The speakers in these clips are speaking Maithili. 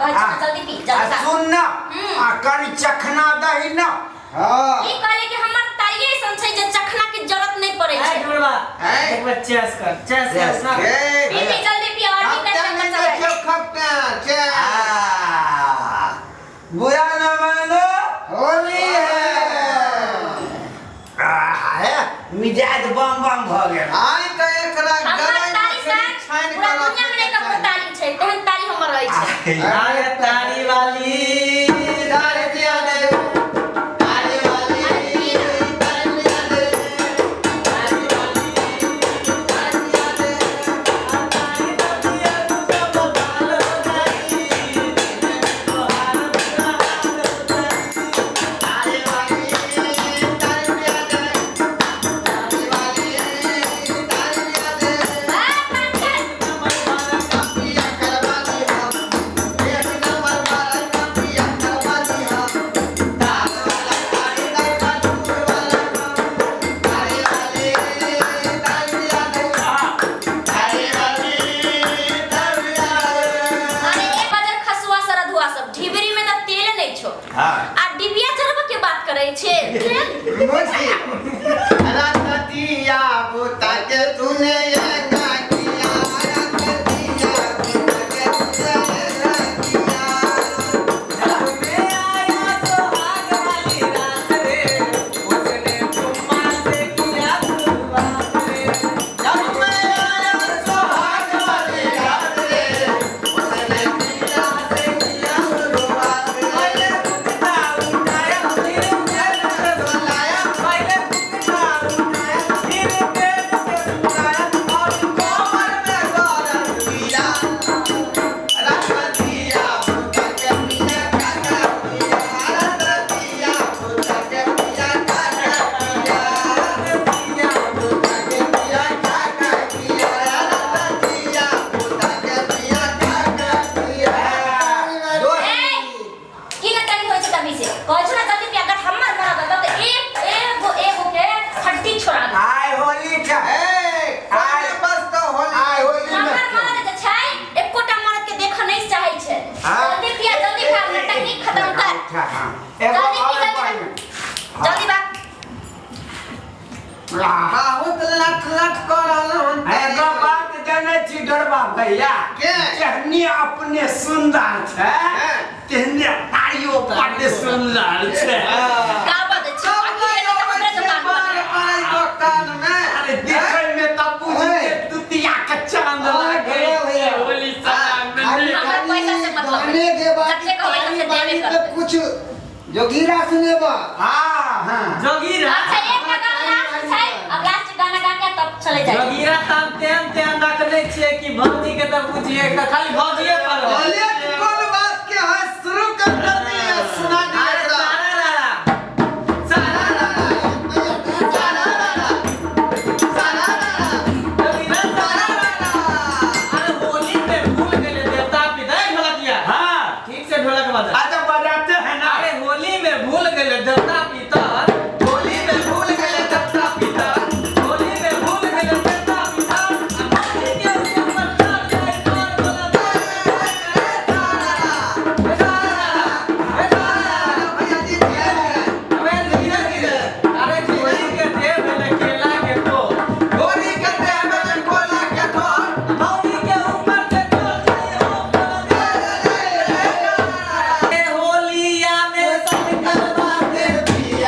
कहै छी जल्दी पी आ जल्दी खा। सुन ना हम्म। आ कनि चखना दही ना हाँ ई कहले कि हमर तारिये ऐसन छै जे चखना के जरूरत नहीं पड़ै ऐ छै ढोलबा ऐ। एक बार चेस कर चेस कर चेस ना ए पी पी जल्दी पी और भी कप्तान कस्टमर ने सब है देखियो कप्तान चल आ, बुरा न मानो होली है आ, हे, मिजाज बम बम भऽ गेल आइ तऽ एकरा हमर गरई तारी मछली सन छानि पूरा कऽ दुनिया में नहीं ककरो तारी छै तेहन तारी हमर रहै छै अरे तारी वाली तारी दिया दे तारी वाली तारी दिया दे तारी वाली तारी दिया दे तारी दिया तू सब बाल हो जाई तोहार बुरा हाल हो जाई तारी वाली तारी दिया दे तारी वाली तारी दिया दे आ, पंकज, पिया करवाली हम एक नंबर वाला पिया करवाली हम तार वाला तारी दाई दूर वाला तारी वाली तारी दिया दे तारी वाली तारी दिया दे अरे एक बाजार खसुआ सरधुआ सब ढिबरी में त तेल नहीं छो हाँ आ डिबिया जरब के बात करै छे तेल मुझे रतिया बुता के तूने ये का किया रतिया बुता के तूने ये का किया जब मैं आया सुहाग वाली रात रे उसने चुम्मा से किया शुरुआत रे जब मैं आया सुहाग वाली रात रे उसने किया से किया शुरुआत रे पहले कुत्ता उठाया फिर पेट पे लाया पहले कुत्ता उठाया फिर पेट पे सुलाया और कोमर में गौरव किया रतिया बुता के पिया काका किया रतिया बुता के पिया काका किया दिया बुता के पिया काका किया रतिया बुता के पिया काका किया ए, की न तनी होइ छै तभी से कहै छो ना जल्दी पी अगर हमर मरद रहत त एक एगो एगो के हड्डी छोड़ा दे आय होली छै ए आय बस तो होली आय होली में हमर मरद जे छै एकोटा मरद के देखऽ नहीं चाहै छै हाँ। जल्दी पिया जल्दी खा नटंकी खत्म कर अच्छा हाँ एगो जल्दी पी और जल्दी पानि। खा। जल्दी बात आह, बहुत लठ लठ कर रहल हन एगो बात जानै छी डोरबा भैया के? जेहने अपने सुंदर छै हाँ। तेहने तारियो बड्ड सुंदर छै का बात छै अखिले तऽ हमरे दुकान पर बार बार दुकान में अरे देखै में तऽ बुझू जे दुतिया के चांद लागै छै होली सामान में खाली- हमर पैसा से मतलब है। गाने के बाद जते कहबै तते देबे ताली करबै। पे कुछ जोगीरा सुनेबा हाँ हाँ जोगीरा अच्छा एक गाना लास्ट छै अब लास्ट गाना गा के तब चले जाइए जोगीरा ताम तेम तेम रखने छियै कि भौजी के तऽ बुझिए तऽ खाली भौजिए पर हो। बोले कोन बात के है शुरू कर दिए सुना दिए अरे एकरा सारा रारा सारा रारा सारा रारा सारा रारा जोगीरा सारा रारा अरे होली में भूल गेले देवता पिता ढोलकिया हाँ ठीक से ढोलक बजा अच्छा बजाते हैं ना अरे होली में भूल गेले देवता पितर होली में भूल गेले देवता पितर होली में भूल गेले देवता पितर आ भौजी के ऊपर चढ़ जाए तोर बोला भैया जी धीरे धीरे अबे धीरे धीरे अरे होली के देव भेले केला के तो होली के देह में कोला के ठोर भौजी के ऊपर से चढ़ जाए हो बोला ए होलिया में सब करवा दे पिया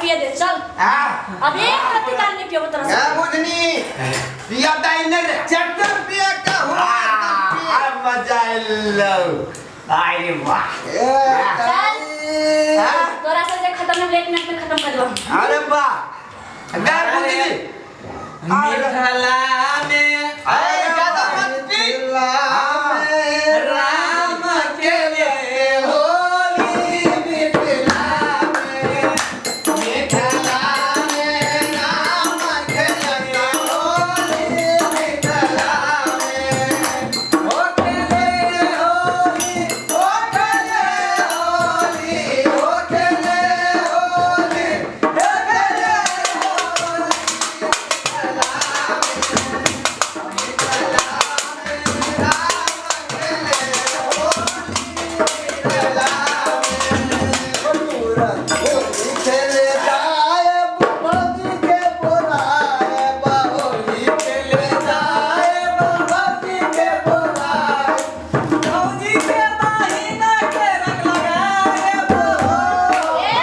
पिए दे चल। हां। अब एक रत्ती दारू नहीं पियो तोरा से। ए बुधनी पिया दाई ने रे। चट्टर पिया का हुआ आ मजा आइलो। अरे वाह। चल। हाँ? तोरा से जे खत्म नहीं एक मिनट में खत्म कर दो। अरे वाह। गए बुधनी। मिथिला में अरे ज्यादा मत पी। राम खेले होली मिथिला में। मिथिला में राम खेले होली मिथिला में। ओ खेले होली, ओ खेले होली, ओ खेले होली, ओ खेले होली। खेले जाए भौजी के बोलाए, होली खेले जाए भौजी के बोलाए। भौजी के बहिना के रंग लगाए बो। ए,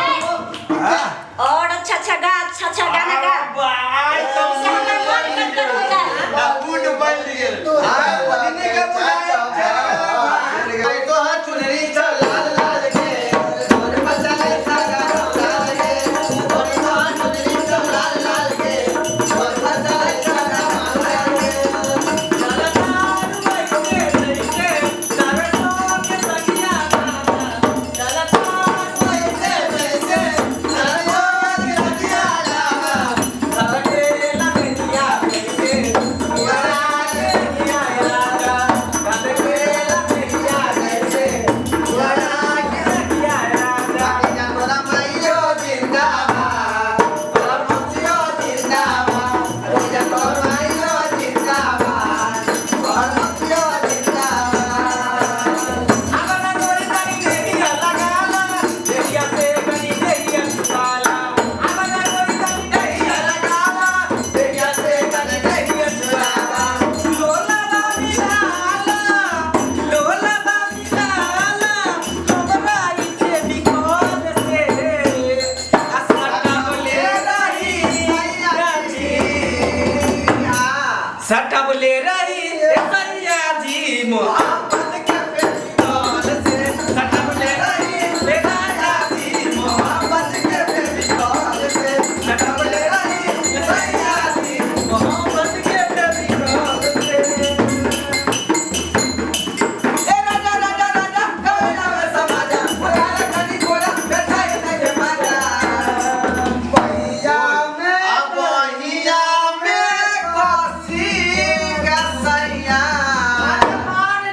और अच्छा अच्छा गा, अच्छा अच्छा गाना गा। वाह तो से हमर मन गदगद हो जाए। मूड बन गेल। आए बुधनी के बुलाए। तो हाथ चुनरी चल लाल लाल के और मचाले सागा लाल के। और तो हाथ चुनरी चल लाल लाल के और मचाले सागा लाल के। चलतार वैसे जैसे सरसों के सगिया दाना। चलतार वैसे वैसे सरसों के सगिया दाना। धड़के लखनिया कैसे उड़ा के दिया राजा। धड़के लखनिया कैसे उड़ा के दिया राजा। मोरा माइयो जिंदाबाद, मोरा मौसियो जिंदाबाद। मोरा माइयो जिंदाबाद, मोरा मौसियो जिंदाबाद। आगना गोरी तनी देहिया लगाला, देहिया से तनी देहिया छुआला। आगना गोरी तनी देहिया लगाला, देहिया से तनी देहिया छुआला। लोला बाबी लाला, लोला बाबी लाला, हमरा इचे बिखोल से। आ सटबले रही राजी, सटबले रही सैया जी मोहब्बत के फेविकॉल से। सटबले रही राजा जी मोहब्बत के फेविकॉल से। सटबले रही सैया जी मोहब्बत के फेविकॉल से। ए राजा राजा राजा कवना में समाजा, मोरा खली कोरा बैठाए नहीं मारा। भैया में बहिया में कोसी का सैया। मार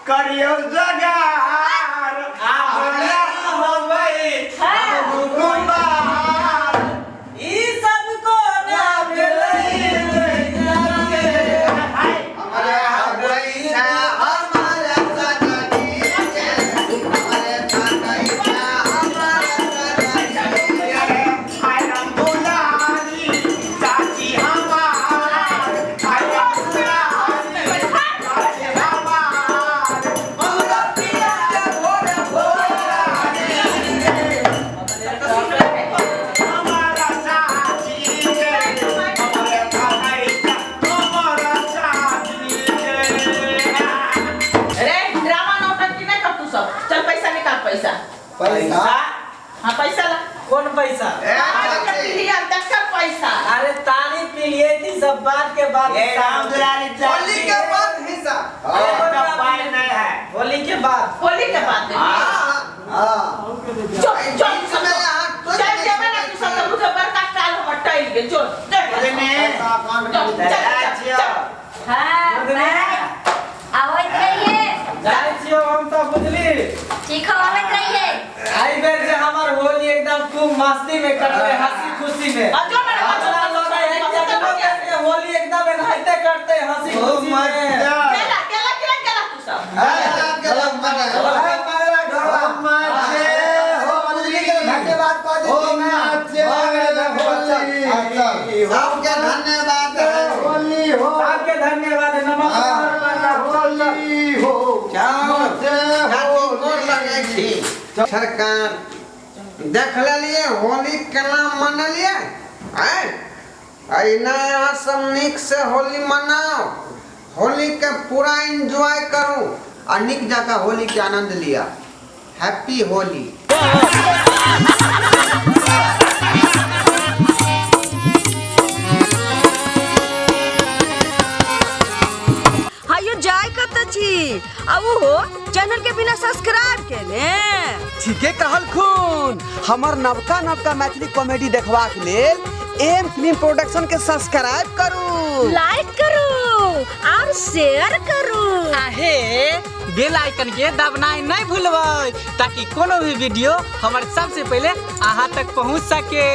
करियो जगार हमरा होबै कुमार ई सब कोना भेलै हमारे हवैया हमारा सजनी के हमारे पकैया हमारा सजनी के। हाय राम दुलारी चाची हमार हाय राम दुलारी चाची हमार महुआ पिया के भोर भोर हमारा चाची के हमारे पकैया हमारा चाची के। अरे ड्रामा नौटंकी नहीं कर तू सब। चल पैसा निकाल पैसा। पैसा हाँ पैसा ला। कौन पैसा? ए अरे चाची पिलिया दक्कन पैसा। अरे तारी पी लिए थी सब बात के बाद। ये राम दुलारी होली चाची के बाद हिसाब। का पाई नहीं है। होली के बाद। होली के बाद। हाँ हाँ। चल चल बीच में यहाँ कुछ चल नहीं जेबे ना तू सब तो मुझे बड़का काल हमर टैल गेल। चल चल अरे ने पैसा अकाउंट में चल चल चल। हाँ बाय। आवत रहिए। जाइ छियो हम तो बुझली। ठीक हो आवत रहिए। आई बेर जे हमर होली एकदम खूब मस्ती में कटले, हंसी खुशी में। आ जो ना अपना लोग एक जगह के होली एकदम एनाहिते कटते हंसी खुशी में। केला केला केला केला तू सब। धन्यवाद कह देती ना। सबके धन्यवाद है। सबके धन्यवाद है, नमस्कार। चाची गोर लगै छी। सरकार देख लेलिए होली केना मनलिए आय अहिना अहाँ सब नीक से होली मनाओ, होली के पूरा एंजॉय करू आ नीक जकाँ होली के आनंद लिया। हैप्पी होली। हायो जाय कत छी आ उहो चैनल के बिना सब्सक्राइब केने। ठीके कहल खून। हमर नवका नवका मैथिली कॉमेडी देखबाक लेल एम फिल्म प्रोडक्शन के सब्सक्राइब करू, लाइक करू और शेयर करू। आहे बेल आइकन के दबनाइ नहीं भूलबै ताकि कोनो भी वीडियो हमर सबसे पहले अहाँ तक पहुँच सके।